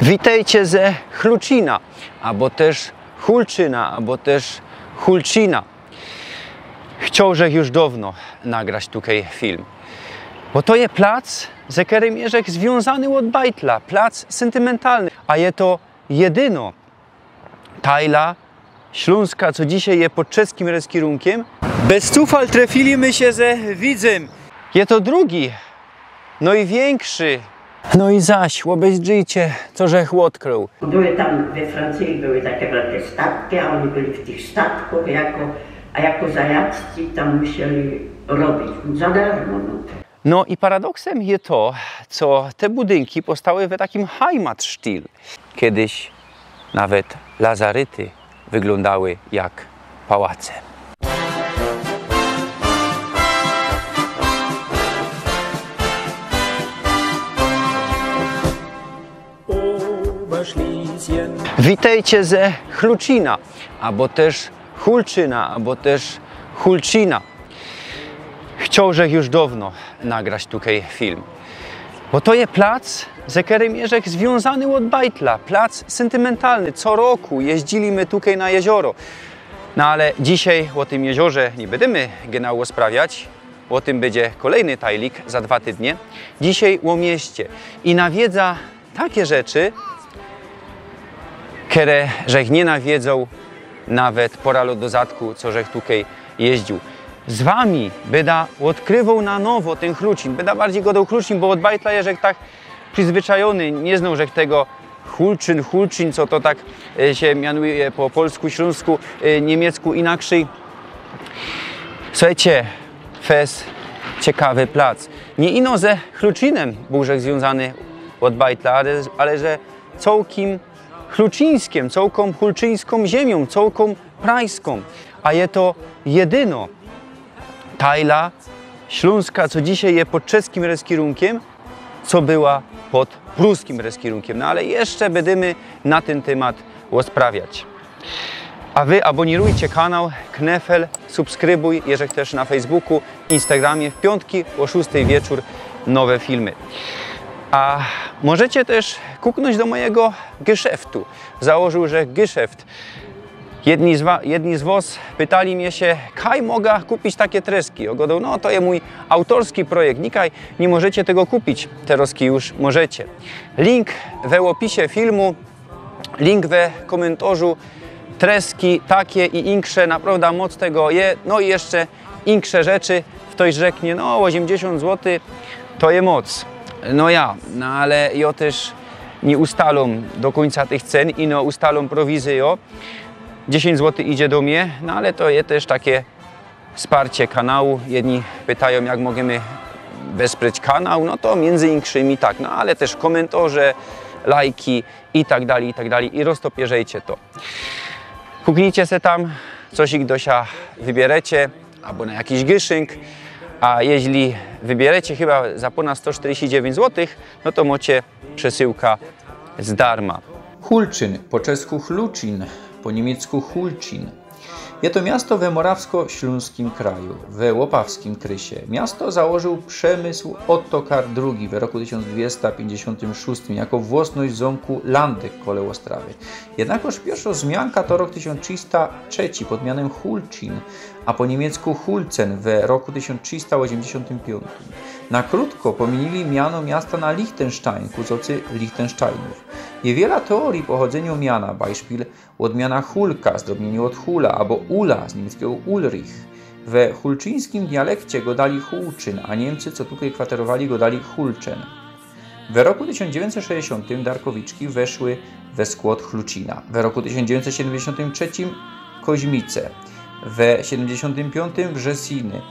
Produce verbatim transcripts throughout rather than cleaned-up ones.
Witejcie ze Chluczyna, abo tyż Hulczyna, abo tyż Hulczyna. Chciołżech już downo nagrać tukej film, bo to je plac, ze kerym jeżech zwiōnzany ôd bajtla, plac syntymentalny, a je to jedyno tajla Ślōnska, co dzisiej je pod czeskim reskirunkiym. Bez cufal trefili my sie ze widzym. Je to drugi, no i wiynkszi. No i zaś, ôbejrzyjcie, co żech ôdkrył. Były tam we Francyji, były takie wielkie statki, a oni byli w tych statkach jako, a jako zajaccy tam musieli robić za darmo. No. No i paradoksym je to, co te budynki powstały w takim Heimatsstil. Kejsik nawet lazaryty wyglōndały jak pałace. Witejcie ze Chluczyna, abo tyż Hulczyna, abo tyż Hulczyna. Chciołżech już downo nagrać tukej film, bo to je plac, ze kerym jeżech zwiōnzany ôd bajtla, plac syntymentalny. Co roku jeździli my tukej na jezioro. No ale dzisiej ô tym jeziorze niy bydymy genau ôsprawiać, bo ô tym bydzie kolejny tajlik za dwa tydnie. Dzisiej ô mieście i nawiedza takie rzeczy, kere żech niy nawiedzoł nawet pora lot do zadku, co żech tukej jeździōł. Z wami byda ôdkrywoł na nowo tyn Chluczyn. Byda bardzij godoł Chluczyn, bo ôd bajtla jeżech tak przyzwyczajōny, niy znoł żech tego Hulczyn, Hulczyn, co to tak e, sie mianuje po polsku, ślōnsku, e, niymiecku inakszyj. Suchejcie, fest ciekawy plac. Niy ino ze Chluczynym bōł żech zwiōnzany ôd bajtla, ale, ale ze cołkim Chluczyńskim, cołkōm hulczyńskōm ziymio, cołkōm prajskōm. A je to jedyno tajla Ślōnska, co dzisiej je pod czeskim reskirunkiym, co była pod pruskim reskirunkiym. No ale jeszcze bydymy na tyn tymat ôsprawiać. A wy abōnirujcie kanał Knefel, subskrybujcie, jeżech tyż na Facebooku, Instagramie, w piōntki ô szōstej wieczōr nowe filmy. A możecie tyż kuknōńć do mojigo geszeftu. Założōł żech geszeft. Jedni z, wa- jedni z wos pytali mie sie, kaj moga kupić takie treski. Jŏ godoł, no to je mōj autōrski projekt, nikaj niy możecie tego kupić, terŏzki już możecie. Link we ôpisie filmu, link we kōmyntorzu. Treski takie i insze, naprŏwdã moc tego je, no i jeszcze insze rzeczy. Ftoś rzeknie, no ôziymdziesiōnt złotych to je moc. No ja, no ale jŏ tyż niy ustalōm do kōńca tych cyn, ino ustalōm prowizyjõ. Dziesiyńć złotych idzie do mie, no ale to je tyż takie wsparcie kanału. Jedni pytajōm, jak możymy wesprzeć kanał, no to miyndzy inkszymi tak, no ale tyż kōmyntorze, lajki i tak dalij, i tak dalij. I roztopierzejcie to. Kuknijcie se tam, coś i gdosia wybierecie, abo na jakiś gyszynk. A jeźli wybierecie chyba za pōnad sto sztyrdziści dziewiyńć złotych, no to mocie przesyłka z darma. Hulczyn, po czesku Chluczin, po niymiecku Hulczin. Je to miasto we morawsko-ślōnskim kraju, we łopawskim krysie. Miasto założōł Przemysł Ottokar drugi we roku tysiōnc dwiesta piyńćdziesiōntym szōstym jako włosność zōmku Landyk kole Ôstrawy. Jednakoż piyrszŏ zmianka to rok tysiōnc trzista trzeci pod mianem Hulczin, a po niymiecku Hulcen we roku tysiōnc trzista ôziymdziesiōntym piōntym. Na krōtko pomiyniōli miano miasta na Lichtenstein ku zŏcy Lichtensteinōw. Je wiela teoryji pochodzynio miana, bajszpil ôd miana Hulka, zdrobniynie ôd Hula, abo Ula, z niymieckigo Ulrich. We hulczyńskim dialekcie godali Hulczyn, a Niymcy, co tukej kwaterowali, godali Hulczyn. We roku tysiōnc dziewiyńćset sześćdziesiōntym Darkowiczki weszły we skłŏd Chluczina. We roku tysiōnc dziewiyńćset siedymdziesiōntym trzecim Koźmice. We siedymdziesiōntym piōntym Wrzesiny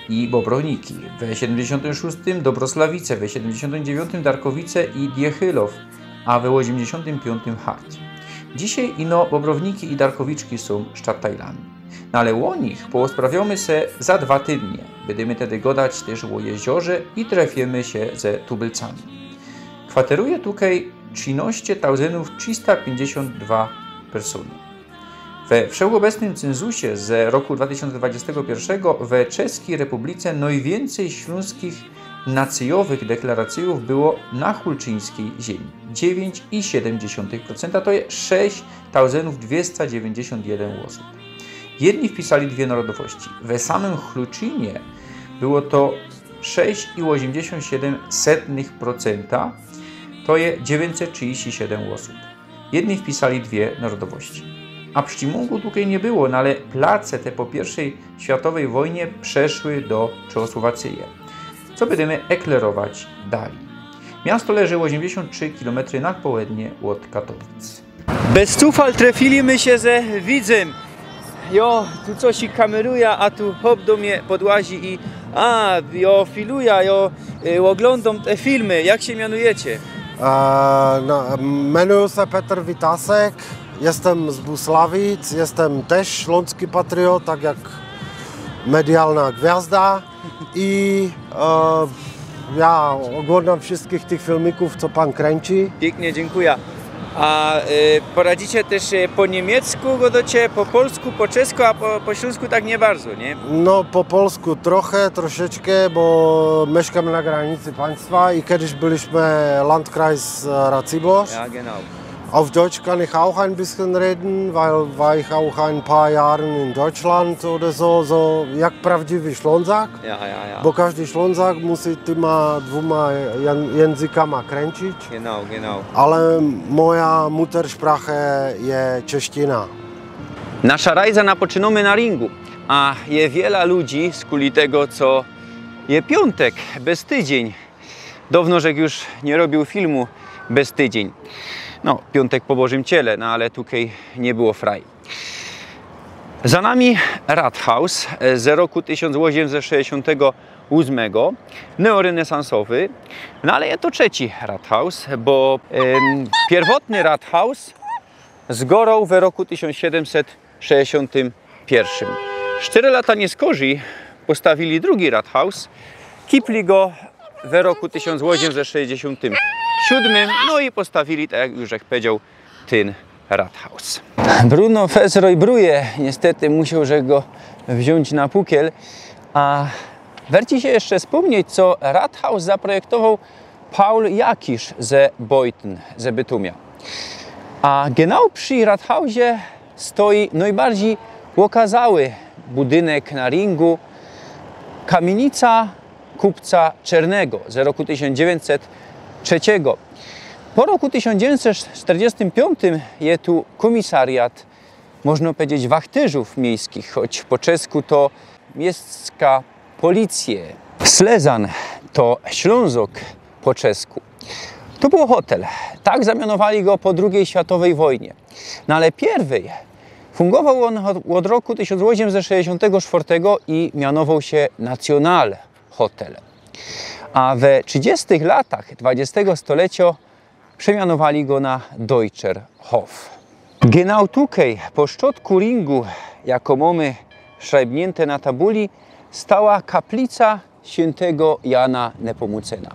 i Bobrowniki. We siedymdziesiōntym szōstym Dobroslawice. We siedymdziesiōntym dziewiyńtym Darkowice i Diechylow. A we ôziymdziesiōntym piōntym Hać. Dzisiej ino Bobrowniki i Darkowiczki sōm sztatajlami. No ale ô nich poôsprawiōmy se za dwa tydnie. Bydymy tedy godać tyż ô jeziorze i trefiymy sie ze tubylcami. Kwateruje tukej trzynŏście tauzyndōw trzista piyńćdziesiōnt dwa persōny. We wszechobecnym cynzusie ze roku dwa tysiōnce dwudziestego piyrszego we Czeskij Republice nojwiyncyj ślōnskich nacyjowych deklaracyjōw było na hulczyńskij ziymie. Dziewięć i siedem dziesiątych procenta, to je sześć tauzyndōw dwiesta dziewiyńćdziesiōnt jedyn ôsōb. Jedni wpisali dwie narodowości. We samym Hulczynie było to sześć i ôziymdziesiōnt siedym setnych procenta, to je dziewiyńćset trzidziści siedym ôsōb. Jedni wpisali dwie narodowości. A Pszczimōngōw tukej niy było, no ale place te po piyrwszyj światowyj wojnie przeszły do Czechosłowacyje. Co bydymy eklerować dalij. Miasto leży ôziymdziesiōnt trzi kilometry na połednie ôd Katowic. Bez cufal trefili my sie ze widzym. Jo, tu coś i kameruja, a tu chop do mie podłazi i, a, jo, filuja, jo, y, ôglōndōm te filmy. Jak sie mianujecie? A, no, menuju se Petr Witasek, jestem z Buslawic, jestem też śląski patriot, tak jak medialna gwiazda. I, e, ja oglądam wszystkich tych filmików, co pan kręci. Pięknie, dziękuję. A, y, poradzicie też, y, po niemiecku gadacie, po polsku, po czesku, a po, po śląsku tak nie bardzo, nie? No, po polsku trochę, troszeczkę, bo mieszkam na granicy państwa i kiedyś byliśmy Landkreis, e, Raciborz. Ja, genau. Auf Deutsch kann ich auch ein bisschen reden, weil war ich auch ein paar Jahre in Deutschland oder so, so jak prawdziwy Ślązak, Ja, ja, ja. bo każdy Ślązak musi tyma dwoma jan-, językama kręcić, Genau, genau. ale moja Muttersprache je czeszczyna. Nasza rajza napoczynōmy na ringu, a je wiela ludzi skuli tego, co je piōntek, bez tydziyń. Downo żech już niy robiōł filmu bez tydziyń. No, piōntek po Bożym Ciele, no ale tukej niy było fraj. Za nami Rathaus, e, ze roku tysiōnc ôziemset sześćdziesiōntego ôsmego, neorenesansowy, no ale je to trzeci Rathaus, bo, em, piyrwotny Rathaus zgoroł we roku tysiōnc siedymset sześćdziesiōntym piyrwszym. Sztyry lata niyskorzij postawili drugi Rathaus, kipli go we roku tysiōnc ôziemset sześćdziesiōntym siódmym, no i postawili, tak jak już żech powiedzioł, tyn Rathaus. Bruno Fezroy bruje, niystety musioł żech go wziōńć na pukiel, a werci sie jeszcze spōmnieć, co Rathaus zaprojektowoł Paul Jakisz ze Beuthen, ze Bytōmia. A genau przi Rathausie stoi nojbardzij ôkazały budynek na ringu, kamiynica kupca Czernego ze roku tysiōnc dziewiyńćset trzeciego. Po roku tysiōnc dziewiyńćset sztyrdziestym piōntym je tu kōmisariat, można powiedzieć, wachtyrzōw miejskich, choć po czesku to miejska policyje. Slezan to Ślōnzok po czesku. To było hotel. Tak zamianowali go po drugij światowyj wojnie. No ale piyrwyj fungowoł ôn ôd, ôd roku tysiōnc ôziemset sześćdziesiōntego sztwŏrtego i mianowoł sie National Hotel. A we trzidziestych latach dwudziestego stolecio przemianowali go na Deutscher Hof. Genau tukej, po szczodku ringu, jako mōmy szrajbniynte na tabuli, stała kaplica świyntego Jana Nepōmucyna.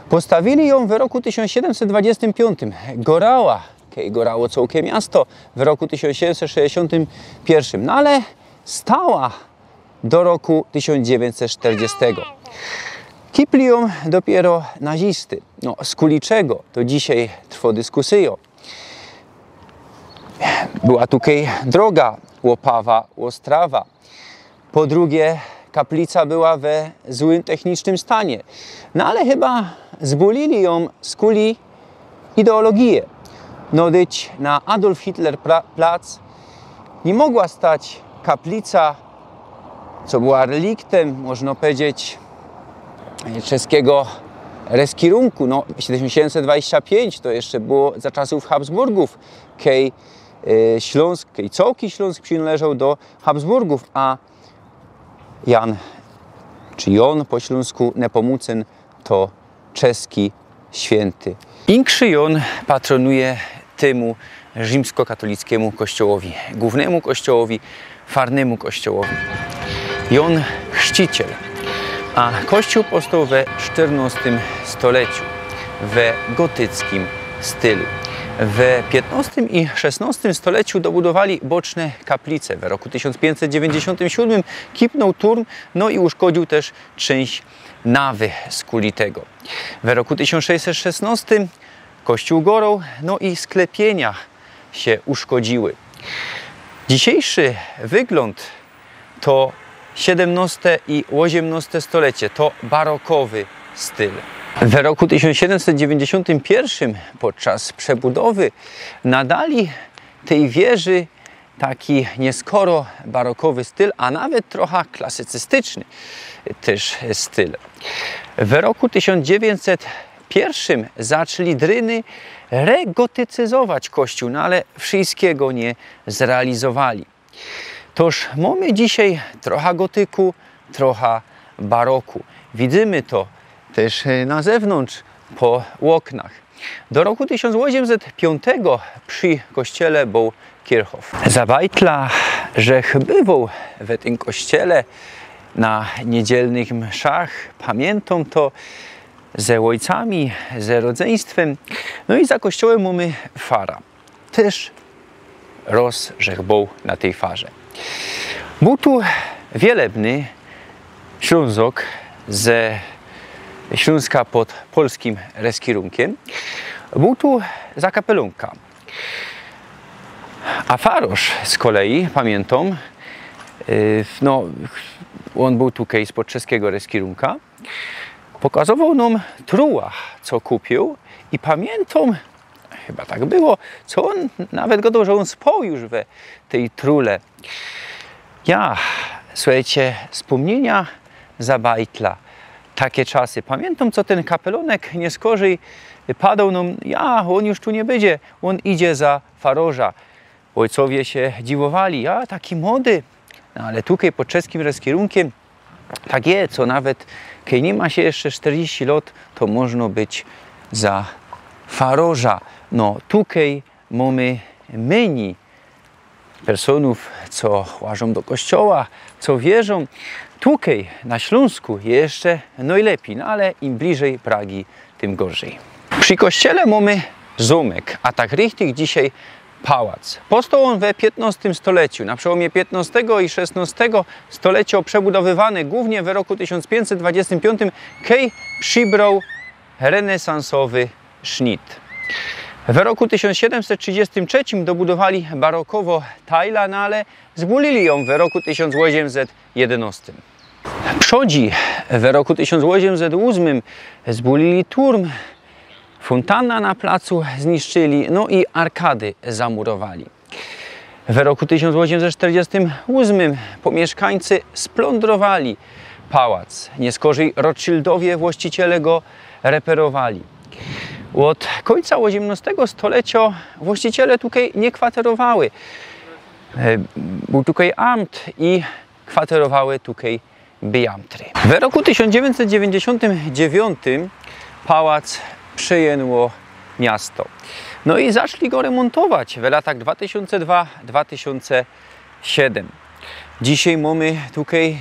Postawili jã we roku tysiōnc siedymset dwudziestym piōntym. Gorała, kej gorało cołke miasto, we roku tysiōnc siedymset sześćdziesiōntym piyrwszym. No ale stała do roku tysiōnc dziewiyńćset sztyrdziestego. Kipli jã dopiyro nazisty. No, skuli czego, to dzisiej trwŏ dyskusyjŏ. Była tukej droga, ôpawa, ôstrawa. Po drugie, kaplica była we złym technicznym stanie. No ale chyba zbōlili jã skuli ideologije. No dyć na Adolf Hitler pra-, plac niy mogła stać kaplica, co była reliktym, można powiedzieć, czeskigo reskirunku. No, tysiōnc siedymset dwadzieścia pięć to jeszcze było za czasōw Habsburgōw, kej, e, Ślōnsk, kej cołki Ślōnsk przinŏleżoł do Habsburgōw, a Jan, czy Jōn po ślōnsku, Nepōmucyn, to czeski świynty. Inkszy Jōn patronuje tymu rzimskokatolickiymu kościołowi, głōwnymu kościołowi, farnymu kościołowi. Jōn Chrzciciel. A kościōł postoł we sztyrnŏstym stoleciu we gotyckim stylu. We piętnostym i szesnostym stoleciu dobudowali boczne kaplice. W roku tysiōnc piyńćset dziewięćdziesiōntym siódmym kipnōł turm, no i uszkodziōł tyż czynść nawy skuli tego. W roku tysiōnc sześćset szesnostym kościōł gōrōł, no i sklepienia sie uszkodziły. Dzisiejszy wyglōnd to siedymnoste i ôziymnoste stolecie, to barokowy styl. W roku tysiōnc siedymset dziewięćdziesiōntym piyrszym podczas przebudowy nadali tyj wieży taki nieskoro barokowy styl, a nawet trocha klasycystyczny tyż styl. W roku tysiōnc dziewięćset piyrszym zaczli dryny regotycyzować kościōł, no ale wszyjskigo niy zrealizowali. Toż mōmy dzisiej trocha gotyku, trocha baroku. Widzymy to tyż, e, na zewnōntrz, po ôknach. Do roku tysiōnc ôziymset piōntego przi kościele bōł Kirchhof. Za bajtla, żech bywoł we tym kościele na niedzielnych mszach, pamiętōm to ze ôjcami, ze rodzyństwym. No i za kościołym mōmy fara. Tyż roz żech bōł na tyj farze. Bōł tu wielebny Ślōnzok ze Ślōnska pod polskim reskirunkiym. Bōł tu za kapelōnka. A farosz z kolei, pamiętōm, y, no, ôn bōł tukej spod czeskigo reskirunka, pokazowoł nōm truła, co kupiōł, i pamiętōm, chyba tak było, co ôn nawet godoł, że ôn społ już we tyj trule. Ja, słuchejcie, spōmniynia za bajtla. Take czasy. Pamiętōm, co tyn kapelōnek niyskorzij padoł nōm: „Ja, ôn już tu niy bydzie, ôn idzie za faroża”. Ôjcowie sie dziwowali: „Ja, taki mody”. No ale tukej pod czeskim reskirunkiym tak je, co nawet kej niy ma sie jeszcze sztyrdziści lot, to możno być za faroża. No, tukej mōmy myni personōw, co łażōm do kościoła, co wierzōm. Tukej na Ślōnsku jeszcze nojlepij, no ale im bliżyj Pragi, tym gorzyj. Przi kościele mōmy zōmek, a tak richtig dzisiej pałac. Postoł ôn we piętnostym stoleciu, na przełōmie piętnostego i szesnostego stolecio, przebudowywany głōwnie we roku tysiōnc pięćset dwudziestym piōntym, kej przibroł renesansowy sznit. We roku tysiōnc siedymset trzidziestym trzecim dobudowali barokowo tajla, no ale zbulili jōm we roku tysiōnc ôziymset jedynostym. Przodzi we roku tysiōnc ôziymset ôsmym zbulili turm, fōntana na placu zniszczyli, no i arkady zamurowali. We roku tysiōnc ôziymset sztyrdziestym ôsmym pōmiyszkańcy splōndrowali pałac. Niyskorzij Rothschildowie, właściciele, go reperowali. Ôd kōńca ôziymnostego stolecio właściciele tukej niy kwaterowały. E, bōł tukej amt i kwaterowały tukej beamtry. We roku tysiōnc dziewiyńćset dziewiyńćdziesiōntym dziewiōntym pałac przejynło miasto. No i zaczli go remōntować we latach dwa tysiōnce dwa, dwa tysiōnce siedym. Dzisiej mōmy tukej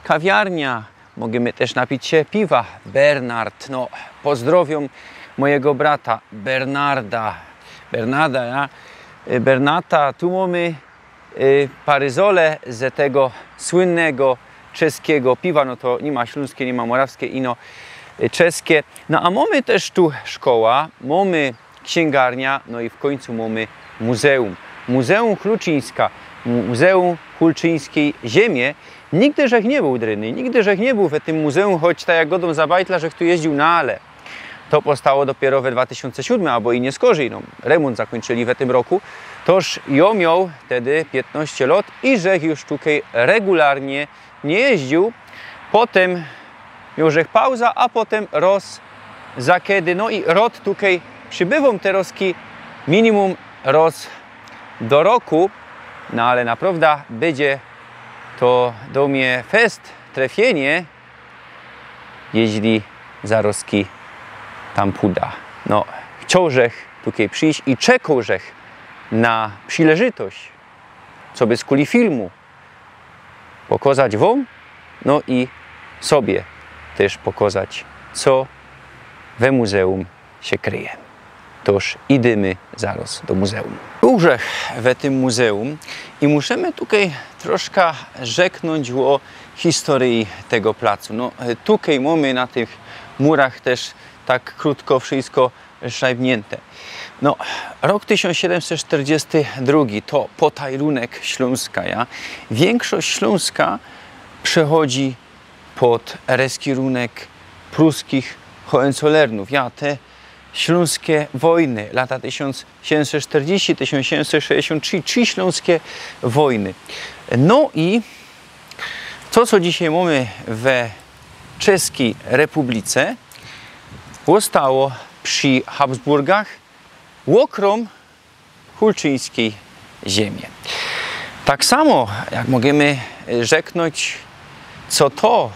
kawiarnia, możymy tyż napić sie piwa. Bernard, no, pozdrowiōm mojigo brata Bernarda. Bernarda, ja? Y, Bernata, tu mōmy, y, paryzole ze tego słynnego czeskigo piwa. No to niy ma ślōnske, niy ma morawske, ino, y, czeskie. No a mōmy tyż tu szkoła, mōmy ksiyngarnia, no i w kōńcu mōmy muzeum. Muzeum Hulczyńska, Muzeum Hulczyńskij Ziymie. Nigdy żech niy bōł dryny, nigdy żech niy bōł we tym muzeum, choć tak jak godōm za bajtla, żech tu jeździōł, no ale to powstało dopiyro we dwa tysiōnce siódmym, abo i niyskorzij, no, remōnt zakōńczyli we tym roku. Toż jo mioł tedy piytnŏście lot i żech już tukej regularnie niy jeździōł. Potym mioł żech pauza, a potym roz za kedy. No i rŏd tukej przibywōm, terŏzki minimum roz do roku. No ale naprŏwda bydzie to do mie fest trefiynie, jeźli zarŏzki tam puda. No, chcioł żech tukej przijś i czekoł żech na przileżytość, coby skuli filmu pokŏzać wōm, no i sobie tyż pokŏzać, co we muzeum sie kryje. Toż idymy zarŏz do muzeum. Urzech we tym muzeum i musimy tukej troszka rzeknōńć ô historyji tego placu. No, tukej mōmy na tych murach tyż tak krōtko wszysko szajbniynte. No, rok tysiōnc siedymset sztyrdziesty drugi to potajlunek Ślōnska, ja. Wiynkszość Ślōnska przechodzi pod reskirunek pruskich Hohenzollernōw. Ja, te ślōnskie wojny, lata tysiōnc siedymset sztyrdziści, tysiōnc siedymset sześćdziesiōnt trzi, trzi ślōnskie wojny. No i to, co dzisiej mōmy we Czeskij Republice, ôstało przi Habsburgach ôkrōm hulczyńskij ziymie. Tak samo, jak możymy rzeknōńć, co to,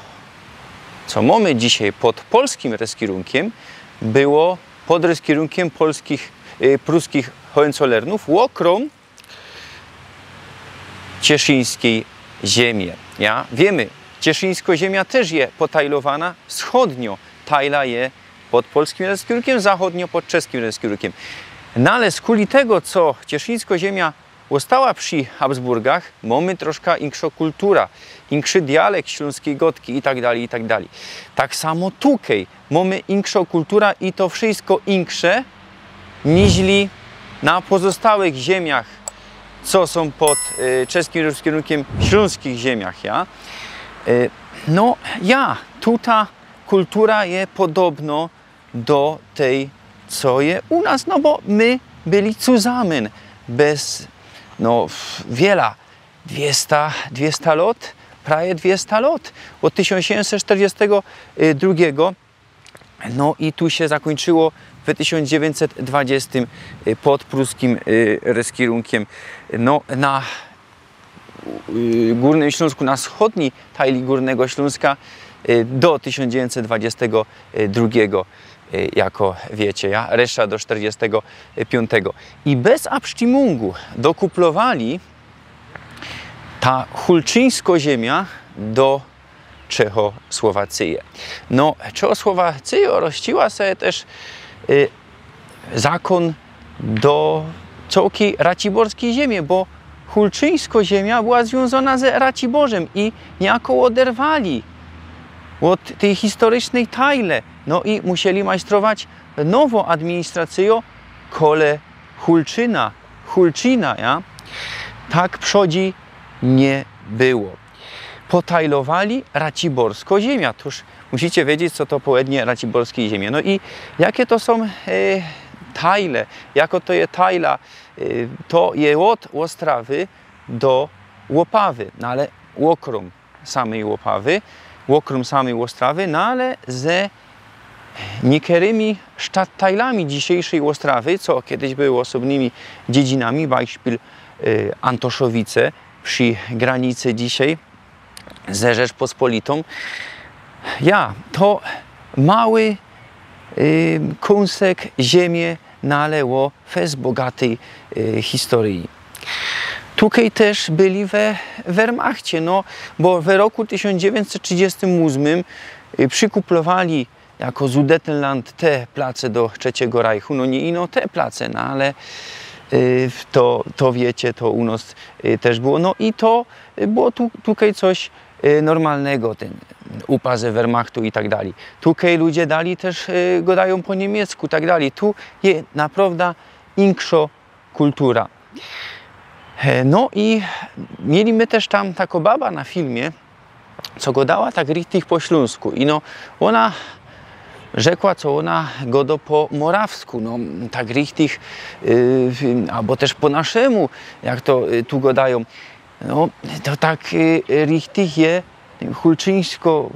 co mōmy dzisiej pod polskim reskirunkiym, było pod reskirunkiym polskich, y, pruskich Hohenzollernōw, ôkrōm cieszyńskij ziymie. Ja, wiymy, cieszyńsko ziymia tyż je potajlowana, wschodnio tajla je pod polskim reskirunkiym, zachodnio pod czeskim reskirunkiym. No ale skuli tego, co cieszyńsko ziymia ôstała przi Habsburgach, mōmy troszka inkszõ kultura, inkszi dialekt ślōnskij gŏdki i tak dalij, i tak dalij. Tak samo tukej mōmy inkszõ kultura i to wszysko inksze niźli na pozostałych ziymach, co sōm pod, y, czeskim reskirunkiym, ślōnskich ziymach, ja. Y, no, ja, tuta kultura je podobno do tyj, co je u nas, no bo my byli cuzamyn bez, no, w-, wiela, dwiesta, dwiesta lŏt, prawie dwiesta lŏt, ôd tysiōnc siedymset sztyrdziestego drugiego, no i tu sie zakōńczyło w tysiōnc dziewiyńćset dwadziestym, y, pod pruskim, y, reskirunkiym, no, na y, Gōrnym Ślōnsku, na wschodnij tajli Gōrnego Ślōnska, y, do tysiōnc dziewiyńćset dwadziestego drugiego, y, jako wiycie, ja, reszta do sztyrdziestego piōntego. I bez absztimōngu dokuplowali ta hulczyńsko ziymia do Czechosłowacyje. No, Czechosłowacyjŏ rozciła se tyż, y, zakōn do cołkij raciborskij ziymie, bo hulczyńsko ziymia była zwiōnzōna ze Raciborzym i niyako ôderwali ôd tyj historyjnej tajle. No i musieli majstrować nowõ administracyjõ, kole Hulczyna, Hulczyna, ja? Tak przodzi niy było. Potajlowali raciborsko ziymia. Tōż musicie wiedzieć, co to połednie raciborskij ziymie. No i jake to sōm, e, tajle, jako to je tajla, e, to je ôd Ôstrawy do Ôpawy, no ale ôkrōm samyj Ôpawy, ôkrōm samyj Ôstrawy, no ale ze niykerymi sztattajlami dzisiejszyj Ôstrawy, co kejsik były ôsobnymi dziedzinami, bajszpil, y, Antoszowice przi granicy dzisiej ze Rzeczpospolitōm. Ja, to mały, y, kōnsek ziymie, no ale ô fest bogatyj, y, historyji. Tukej tyż byli we Wehrmachcie, no, bo we roku tysiōnc dziewiyńćset trzidziestym ôsmym, y, przikuplowali jako Sudetenland te place do Trzeciego Rajchu, no niy ino te place, no ale, y, to, to wiycie, to u nŏs, y, tyż było. No i to, y, było tu, tukej coś, y, normalnego, tyn upas ze Wehrmachtu i tak dalij. Tukej ludzie dalij tyż, y, gŏdajōm po niymiecku i tak dalij. Tu je naprŏwdã inkszŏ kultura. E, no i mieli my tyż tam takõ babã na filmie, co gŏdała tak richtig po ślōnsku. I no, ôna rzekła, co ôna gŏdŏ po morawsku, no, tak richtig, y, abo tyż po naszymu, jak to, y, tu gŏdajōm. No, to tak, y, richtig je hulczyńsko,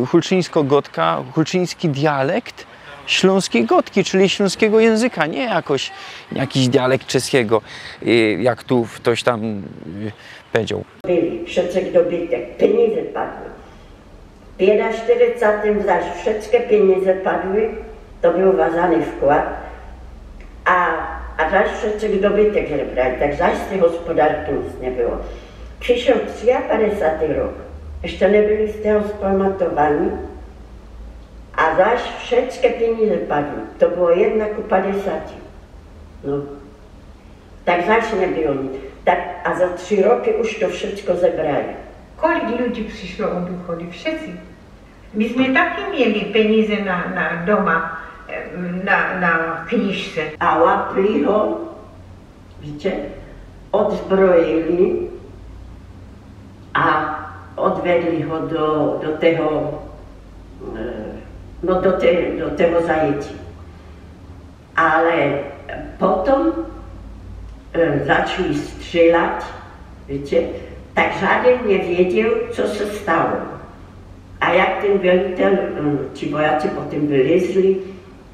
y, hulczyńsko gŏdka, hulczyński dialekt ślōnskij gŏdki, czyli ślōnskigo jynzyka, niy jakoś, jakiś dialekt czeskigo, y, jak tu ftoś tam, y, powiedzioł. Byli, wszyjsk dobiytek, piynize padły. W piyniaźdzesiōntym zaś wszyjske piynize padły, to bōł ôgryzōny wkłŏd, a, a zaś wszyjsk dobiytek zebrali, tak zaś z tyj gospodarki nic niy było. Trzidziści pięć, pięćdziesiōnty rok, jeszcze niy byli z tego spŏmiyntowani, a zaś wszyjske piynize padły, to było jednako pięćdziesiōnt. No. Tak znacznie było. Tak, a za trzi roki już to wszystko zebrali. Kolik ludzi przyszło ôd uchodu? Wszyscy. Myśmy taki mieli pieniądze na, na doma, em, na, na kniżce. A łapli go, wiecie, odzbroili, a odwiedli go do, do tego, e, no do te, do tego zajęcia. Ale potom, e, zaczli strzelać, wiecie, tak żaden nie wiedział, co się stało. A jak ten welitel, mm, ci wojacy potem wylezli,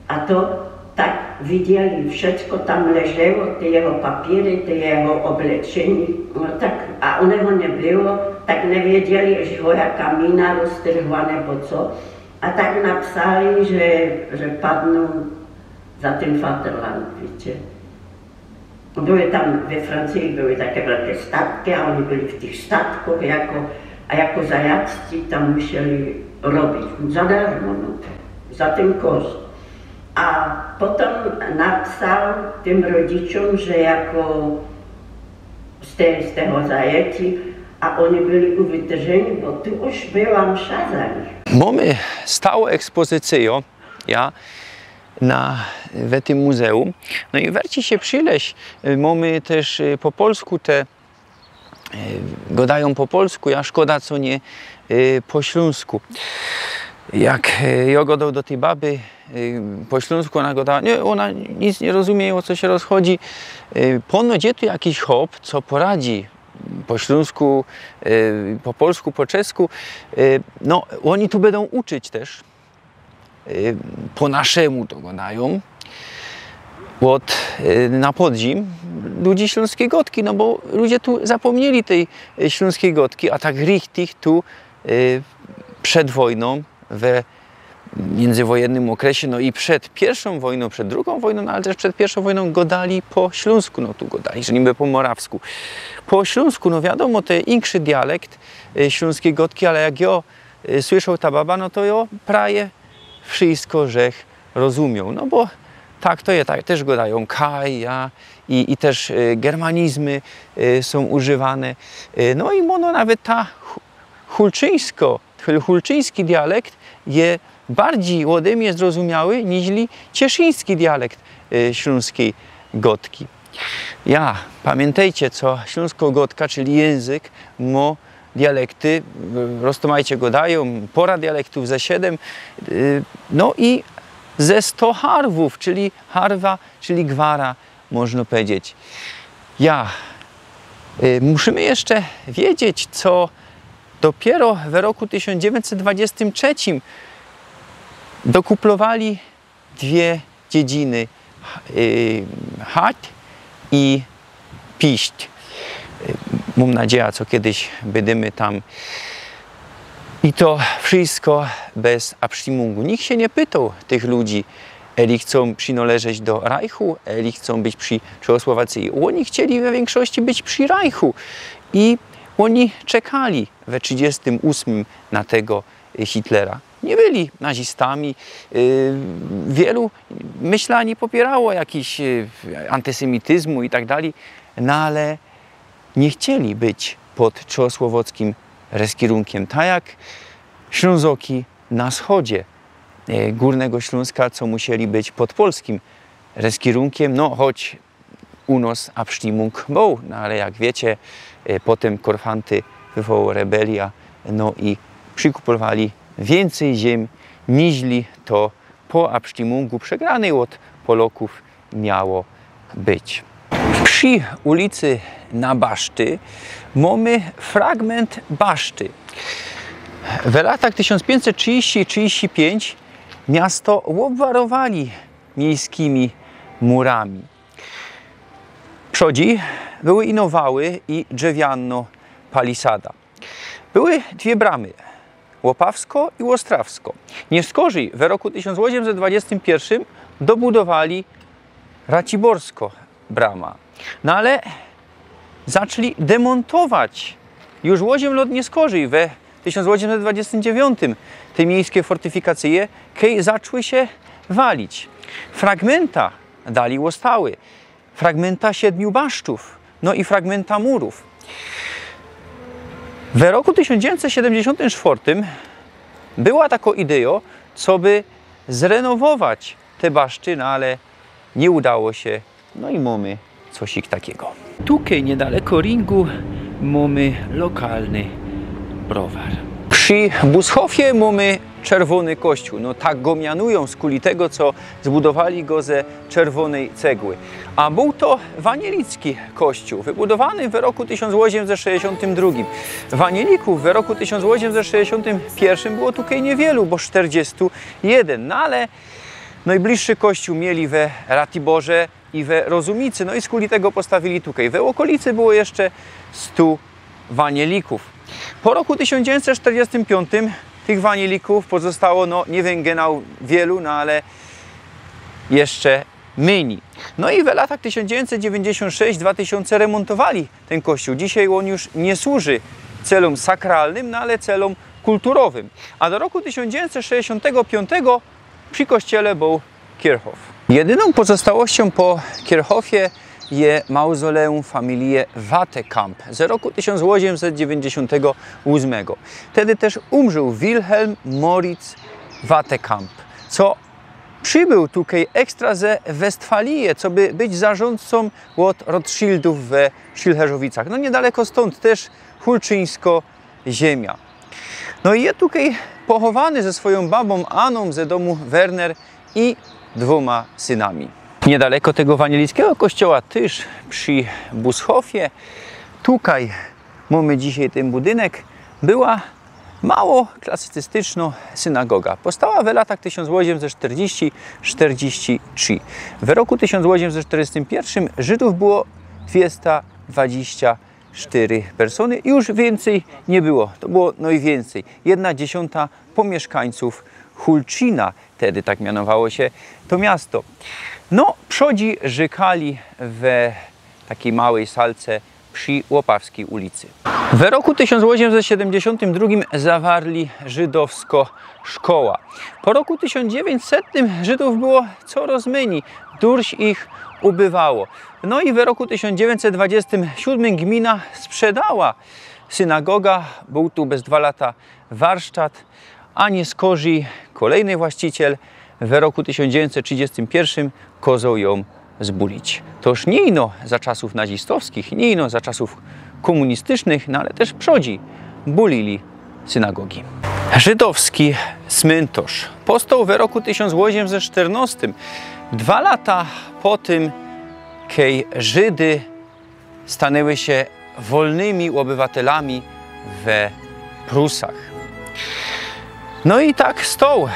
a to tak widzieli, wszystko tam leżało, te jego papiery, te jego obleczynie, no tak, a onego nie było, tak nie wiedzieli, że wojaka mina rozterwane, bo co, a tak napisali, że, że padnął za tym Vaterland, wiecie. Były tam, we Francji były takie wielkie statki, a oni byli w tych statkach jako, a jako zajaccy tam musieli robić za darmo, no, za ten koszt. A potem napisał tym rodzicom, że jako z, te, z tego zajęci, a oni byli uwytrženi, bo tu już była msza za nich. Mamy stałą ekspozycję, ja, na, w tym muzeum. No i werci się przyleź. Y, mamy też, y, po polsku te, y, gadają po polsku, ja szkoda, co nie, y, po śląsku. Jak, y, ja gadał do tej baby, y, po śląsku, ona gada, nie, ona nic nie rozumie, o co się rozchodzi. Y, ponoć je tu jakiś chłop, co poradzi po śląsku, y, po polsku, po czesku. Y, no, oni tu będą uczyć też. Y, po naszemu to gadają. Od, y, na podzim ludzi śląskiej gotki, no bo ludzie tu zapomnieli tej, y, śląskiej gotki, a tak richtig tu, y, przed wojną, we międzywojennym okresie, no i przed pierwszą wojną, przed drugą wojną, no ale też przed pierwszą wojną godali po śląsku, no tu godali, że niby po morawsku. Po śląsku, no wiadomo, to jest inszy dialekt, y, śląskiej gotki, ale jak ja, y, słyszał ta baba, no to ja prawie wszystko żech rozumiał, no bo tak to jest, tak, też gadają kaj, ja i, i też, y, germanizmy, y, są używane. Y, no i ono nawet ta hu-, hulczyńsko, hul-, hulczyński dialekt je bardziej ode mnie zrozumiały niźli cieszyński dialekt, y, śląskiej gotki. Ja, pamiętajcie, co śląskô gotka, czyli język, mo dialekty, y, roztōmajcie gadają, pora dialektów ze siedem, y, no i ze sto harwów, czyli harwa, czyli gwara, można powiedzieć. Ja, y, musimy jeszcze wiedzieć, co dopiero w roku tysiąc dziewięćset dwadzieścia trzy dokuplowali dwie dziedziny, y, Hot i Piść. Y, mam nadzieję, co kiedyś będziemy tam. I to wszystko bez abstimmungу. Nikt się nie pytał tych ludzi, eli chcą przynależeć do Reichu, eli chcą być przy Czechosłowacji. Oni chcieli we większości być przy Reichu i oni czekali we trzydziestym ósmym na tego Hitlera. Nie byli nazistami. Y, wielu, myślę, nie popierało jakichś, y, antysemityzmu i tak dalej, no ale nie chcieli być pod czechosłowackim reskierunkiem, tak jak Ślązoki na wschodzie, y, Górnego Śląska, co musieli być pod polskim reskierunkiem, no choć u nos abstimmung bōł, no ale jak wiecie, y, potem Korfanty wywołała rebeliã, no i przykupowali więcej ziem, niźli to po abstimmungu przegranej od Poloków miało być. Przy ulicy Na Baszty mamy fragment baszty. W latach tysiąc pięćset trzydzieści trzydzieści pięć miasto obwarowali miejskimi murami. Przodzi były ino wały i drzewiano palisada. Były dwie bramy, Łopawsko i Łostrawsko. Niezgorzej w roku tysiąc osiemset dwadzieścia jeden dobudowali Raciborsko brama. No ale zaczli demontować już ôziym lot niezgorzej, we tysiąc osiemset dwadzieścia dziewięć, te miejskie fortyfikacyje, kej zaczły się walić. Fragmenta dali ôstały. fragmynta siedmiu baszczōw, no i fragmynta murōw. We roku tysiōnc dziewiyńćset siedymdziesiōntym sztwŏrtym była takŏ idejo, coby zrenowować te baszcze, no ale niy udało sie. No i mōmy cosik takigo. Tukej niydaleko ringu mōmy lokalny browar. Przi Bushofie mōmy czerwōny kościōł. No tak go mianujōm, skuli tego, co zbudowali go ze czerwōnyj cegły. A bōł to wanielicki kościōł, wybudowany we roku tysiōnc ôziymset sześćdziesiōntym drugim. Wanielikōw we roku tysiōnc ôziymset sześćdziesiōntym piyrszym było tukej niywielu, bo sztyrdziestu jedyn. No ale nojbliższy kościōł mieli we Ratiborze i we Rozumicy. No i skuli tego postawili tukej. We ôkolicy było jeszcze stu wanielikōw. Po roku tysiōnc dziewiyńćset sztyrdziestym piōntym tych wanielikōw pozostało, no, niy wiym, genau wielu, no ale jeszcze mynij. No i we latach tysiōnc dziewiyńćset dziewiyńćdziesiōnt sześć dwa tysiōnce remōntowali tyn kościōł. Dzisiej ôn już niy służy celōm sakralnym, no ale celōm kulturowym. A do roku tysiōnc dziewiyńćset sześćdziesiōntego piōntego przi kościele bōł Kirchhof. Jedynōm pozostałościōm po Kirchhofie je mauzoleum familije Watekamp z roku tysiōnc ôziymset dziewiyńćdziesiōntego ôsmego. Wtedy tyż umrzōł Wilhelm Moritz Watekamp, co przibōł tukej ekstra ze Westfalije, coby być zarządcōm ôd Rothschildōw we Schilcherzowicach. No niydaleko stōnd tyż hulczyńsko ziymia. No i je tukej pochowany ze swojōm babōm Anōm ze dōmu Werner i dwōma synami. Niydaleko tego wanielickigo kościoła, tyż przi Bushofie, tukej mōmy dzisiej tyn budynek, była mało klasycystyczno synagoga. Powstała we latach tysiōnc ôziymset sztyrdziści sztyrdziści trzi. We roku tysiōnc ôziymset sztyrdziestym piyrszym Żydōw było dwiesta dwadziścia sztyry persōny i już wiyncyj niy było. To było nojwiyncyj. Jedna dziesiōnta pōmiyszkańcōw Hulczyna. Wtedy tak mianowało sie to miasto. No, przodzi rzykali we takij małyj salce przi Łopawskij ulicy. We roku tysiōnc ôziymset siedymdziesiōntym drugim zawarli żydowsko szkoła. Po roku tysiōnc dziewiyńćsetym Żydōw było coroz mynij, durś ich ubywało. No i we roku tysiōnc dziewiyńćset dwadziestym siódmym gmina sprzedała synagoga, bōł tu bez dwa lata warsztat, a niyskorzij kolejny właściciel we roku tysiōnc dziewiyńćset trzidziestym piyrszym kozoł jōm zbulić. Toż niy ino za czasōw nazistowskich, niy ino za czasōw kōmunistycznych, no ale tyż przodzi bulili synagogi. Żydowski smyntosz powstoł we roku tysiōnc ôziymset sztyrnostym, dwa lata po tym, kej Żydy stanyły sie wolnymi ôbywatelami we Prusach. No i tak stoł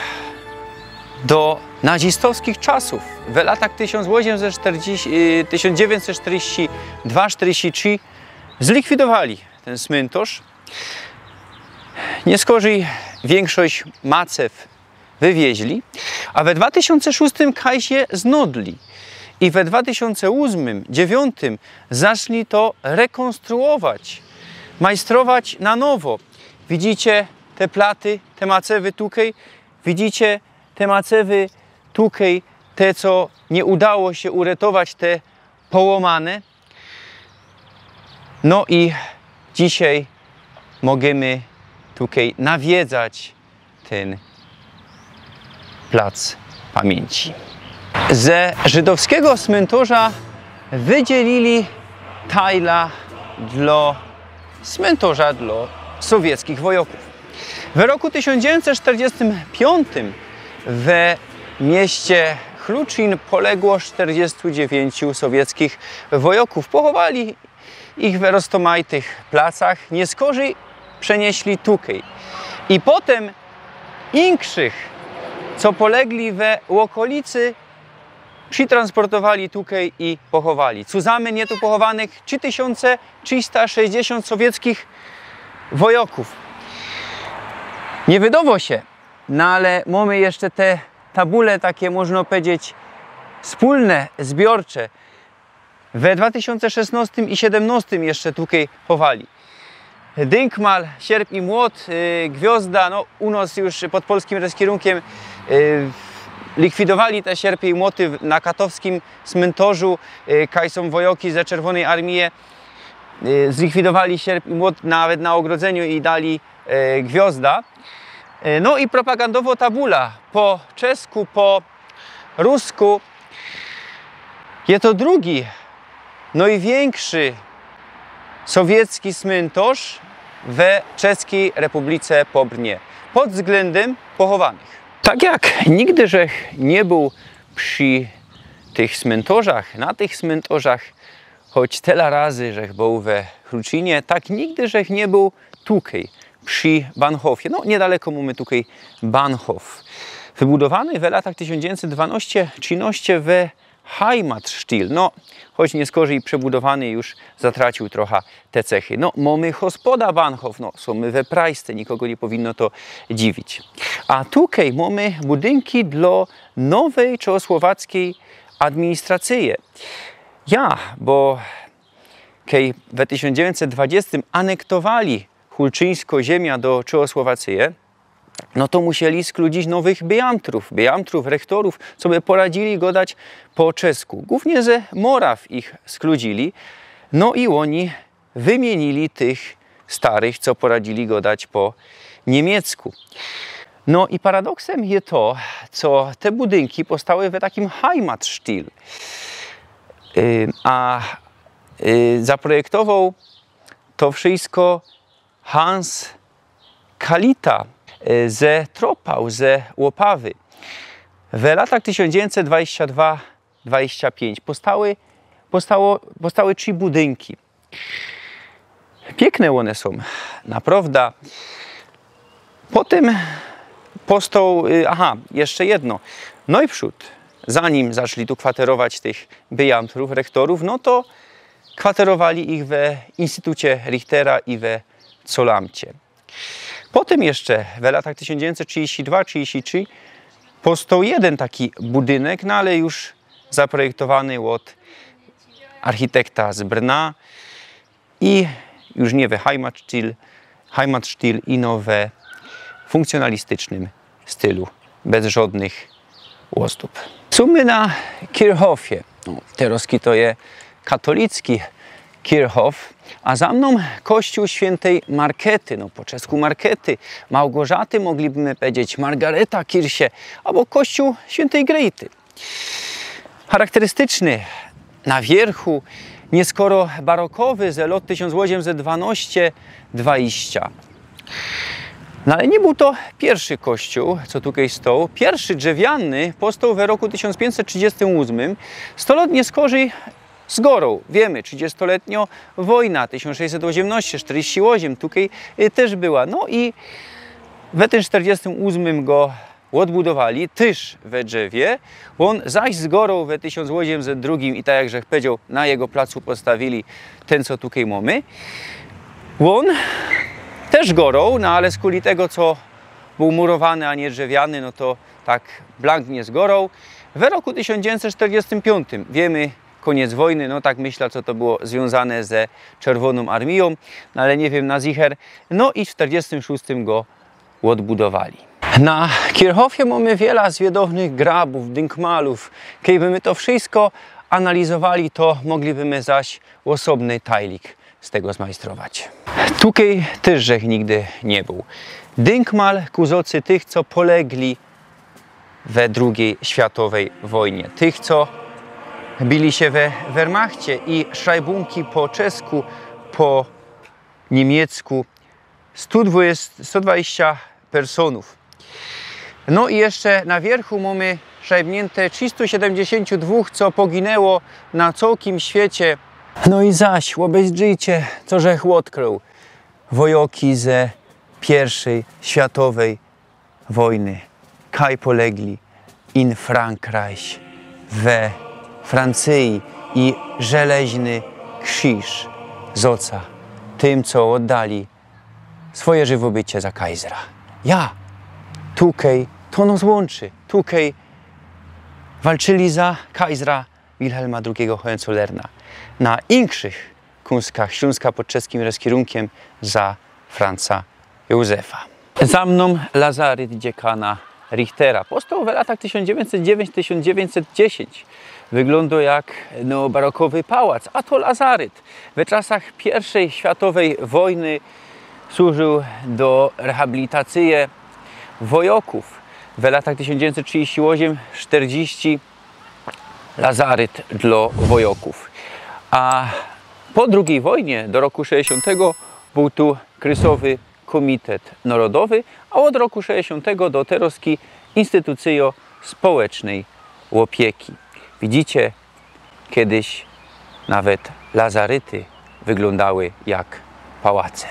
do nazistowskich czasōw. We latach tysiōnc ôziymset sztyrdziści, tysiōnc dziewiyńćset sztyrdziści dwa sztyrdziści trzi zlikwidowali tyn smyntosz. Niyskorzij wiynkszość macew wywieźli, a we dwa tysiōnce szōstym kaj sie znodli. I we dwa tysiōnce ôsmym, dziewiyntym zaczli to rekōnstruować, majstrować na nowo. Widzicie te platy, te macewy tukej? Widzicie te macewy tukej, te, co niy udało sie uretować, te połōmane? No i dzisiej możymy tukej nawiedzać tyn plac pamiyńci. Ze żydowskigo smyntorza wydzielili tajla dlo smyntorza dlo sowieckich wojokōw. We roku tysiōnc dziewiyńćset sztyrdziestym piōntym we mieście Chluczin poległo sztyrdziestu dziewiyńciu sowieckich wojokōw. Pochowali ich we roztōmajtych placach, niyskorzij przeniyśli tukej. I potym inkszych, co polegli we ôkolicy, przitransportowali tukej i pochowali. Cuzamyn je tu pochowanych trzi tysiōnce trzista sześćdziesiōnt sowieckich wojokōw. Niy wydowo sie, no ale mōmy jeszcze te tabule, take, można powiedzieć, wspōlne, zbiorcze. We dwa tysiōnce szesnostym i siedymnostym jeszcze tukej chowali. Dynkmal, sierp i młot, y, gwiŏzda, no, u nŏs już pod polskim rozkierunkiem, y, Likwidowali te sierpy i młoty w- na katowskim smyntorzu, y, kaj sōm wojoki ze Czerwōnyj Armije. Y, zlikwidowali sierp i młot nawet na ôgrodzeniu i dali, y, gwiŏzda. Y, no i propagandowo tabula po czesku, po rusku. Je to drugi, nojwiynkszi sowiecki smyntorz we Czeskij Republice po Brnie pod wzglyndym pochowanych. Tak jak nigdy żech niy bōł przi tych smyntorzach, na tych smyntorzach, choć tela razy żech bōł we Chrucinie, tak nigdy żech niy bōł tukej, przi Bahnhofie. No, niydaleko mōmy tukej Bahnhof. Wybudowany we latach tysiōnc dziewiyńćset dwanŏście trzynŏście we Heimatstyle. No, choć niyskorzij przebudowany już zatracił trocha te cechy. No, mōmy hospoda Bahnhof, no, sōm my we Prajsce, nikogo niy powinno to dziwić. A tukej mōmy budynki dlŏ nowej czechosłowackiej administracyje. Ja, bo kej we tysiōnc dziewiyńćset dwadziestym anektowali hulczyńsko ziymia do Czechosłowacyje, no to musieli skludzić nowych beamtrōw, beamtrōw, rechtorōw, co by poradzili godać po czesku. Głōwnie ze Moraw ich skludzili, no i ôni wymiynili tych starych, co poradzili godać po niymiecku. No i paradoksym je to, co te budynki powstały we takim Heimatstyle. Y, a, y, zaprojektowoł to wszysko Hans Kalita, y, ze Troppau, ze Ôpawy. We latach tysiōnc dziewiyńćset dwadzieścia dwa dwadzieścia pięć powstały, powstało, powstały trzi budynki. Piykne ône sōm, naprŏwda. Potym powstoł, y, aha, jeszcze jedno. Nojprzōd, zanim zaczli tu kwaterować tych beamtrōw, rechtorōw, no to kwaterowali ich we Instytucie Richtera i we Zolamcie. Potym jeszcze we latach tysiōnc dziewiyńćset trzidziści dwa trzidziści trzi powstoł jedyn taki budynek, no ale już zaprojektowany ôd architekta z Brna i już niy we Heimatstyle, Heimatstyle, ino we funkcjōnalistycznym stylu, bez żŏdnych ôzdōb. Sōm my na Kirchhofie. No, terŏzki to je katolicki Kirchhof, a za mnōm kościōł świyntej Markety, no po czesku Markety, Małgorzaty, mogliby my powiedzieć Margareta Kirche, abo kościōł świyntej Grejty. Charakterystyczny, na wiyrchu, niyskoro barokowy, ze lŏt tysiōnc ôziymset dwanŏście dwadzieścia. No ale niy bōł to piyrszy kościōł, co tukej stoł. Piyrszy drzewiany powstoł we roku tysiōnc piynćset trzidziestym ôsmym. Sto lŏt niyskorzij zgoroł. Wiymy, trzidziestoletniŏ wojna, tysiōnc sześćset ôziymnŏście sztyrdziści ôziym, tukej, y, tyż była. No i we tym sztyrdziestym ôsmym go ôdbudowali, tyż we drzewie. Ôn zaś zgoroł we tysiōnc ôziymset drugim i tak jak żech powiedzioł, na jego placu postawili tyn, co tukej mōmy. Ôn tyż zgoroł, no ale skuli tego, co bōł murowany, a niy drzewiany, no to tak blank niy zgoroł. We roku tysiōnc dziewiyńćset sztyrdziestym piōntym, wiymy, kōniec wojny, no tak myśla, co to było zwiōnzane ze Czerwōnōm Armijōm, no ale niy wiym na zicher. No i w sztyrdziestym szōstym go ôdbudowali. Na Kirchhofie mōmy wiela zwiadownych grabōw, dynkmalōw. Kejby my to wszysko analizowali, to mogliby my zaś ôsobny tajlik z tego zmajstrować. Tukej tyż żech nigdy niy bōł. Dynkmal ku zŏcy tych, co polegli we drugij światowej wojnie. Tych, co bili sie we Wehrmachcie i szrajbōnki po czesku, po niymiecku. Sto dwadzieścia, sto dwadzieścia personōw. No i jeszcze na wiyrchu mōmy szrajbniynte trzistu siedymdziesiōnciu dwōch, co poginyło na cołkim świecie. No i zaś, ôbezdrzijcie, co żech ôdkrył. Wojoki ze piyrwszyj światowej wojny. Kaj polegli in Frankreich, we Francyji i żeleźny krziż zŏca tym, co ôddali swoje żywobycie za Kajzra. Ja, tukej, to nos łōnczy, tukej walczyli za Kajzra Wilhelma drugigo Hohenzollerna. Na inkszych kōnstkach Ślōnska pod czeskim rozkierunkiem za Franca Józefa. Za mnōm lazaryt dziekana Richtera. Powstał w latach tysiōnc dziewiyńćset dziewiyńć, tysiōnc dziewiyńćset dziesiyńć. Wyglōndŏ jak neobarokowy pałac, a to lazaryt. We czasach piyrwszyj światowyj wojny służył do rehabilitacyje wojokōw. W latach tysiōnc dziewiyńćset trzidziści ôziym sztyrdziści lazaryt dlŏ wojokōw. A po drugij wojnie, do roku sześćdziesiątego, bōł tu Krysowy Kōmitet Nŏrodowy, a ôd roku sześćdziesiątego do terŏzki institucyjŏ społecznyj ôpieki. Widzicie, kejś nawet lazaryty wyglōndały jak pałace.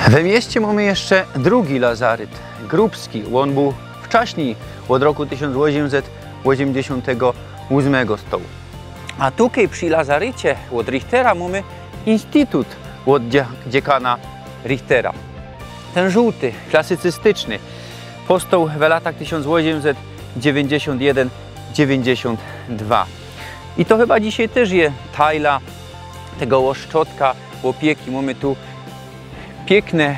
We mieście mōmy jeszcze drugi lazaryt, Grubski. Ôn bōł wczaśnij, ôd roku tysiōnc ôziymset ôziymdziesiōntego ôsmego stoł. A tukej przi lazarycie ôd Richtera mōmy institut ôd dzie-, dziekana Richtera. Tyn żōłty, klasycystyczny, powstoł w latach tysiōnc ôziymset dziewiyńćdziesiōnt jedyn dziewięćdziesiąt dwa. I to chyba dzisiej tyż je tajla tego ôszczodka ôpieki. Mōmy tu piykne,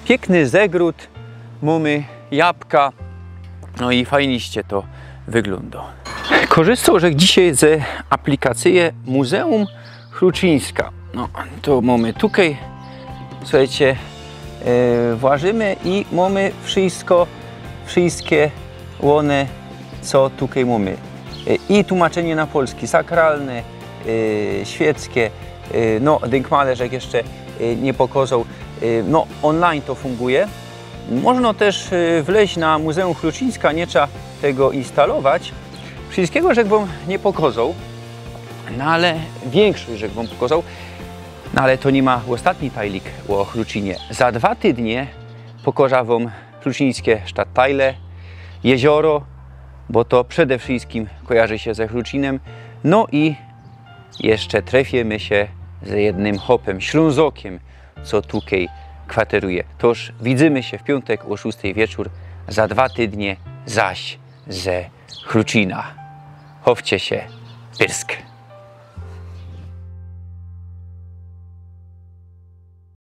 piykny zegród, mōmy jabka, no i fajniście to wyglōndŏ. Korzystoł żech dzisiej ze aplikacyje Muzeum Chrucińska. No, to mōmy tukej, słuchejcie, e, włażymy i mōmy wszysko, wszyske ône, co tukej mōmy. E, i tłumaczynie na polski, sakralne, e, świeckie, e, no, dynkmale żech jeszcze, e, niy pokozoł. E, no, online to funguje. Można tyż, e, wlejś na Muzeum Chrucińska, niy trzeba tego instalować. Wszyskigo żech wōm niy pokozoł, no ale wiynkszość żech wōm pokozoł, no ale to niy ma ôstatni tajlik ô Chrucinie. Za dwa tydnie pokożã wōm chrucińske sztadtajle, jezioro, bo to przede wszyskim kojarzy sie ze Chrucinym, no i jeszcze trefiymy sie ze jednym chopym, Ślōnzokiym, co tukej kwateruje. Tōż widzymy sie w piōntek ô szōstej wieczōr, za dwa tydnie zaś ze Chrucina. Chowcie sie, pyrsk.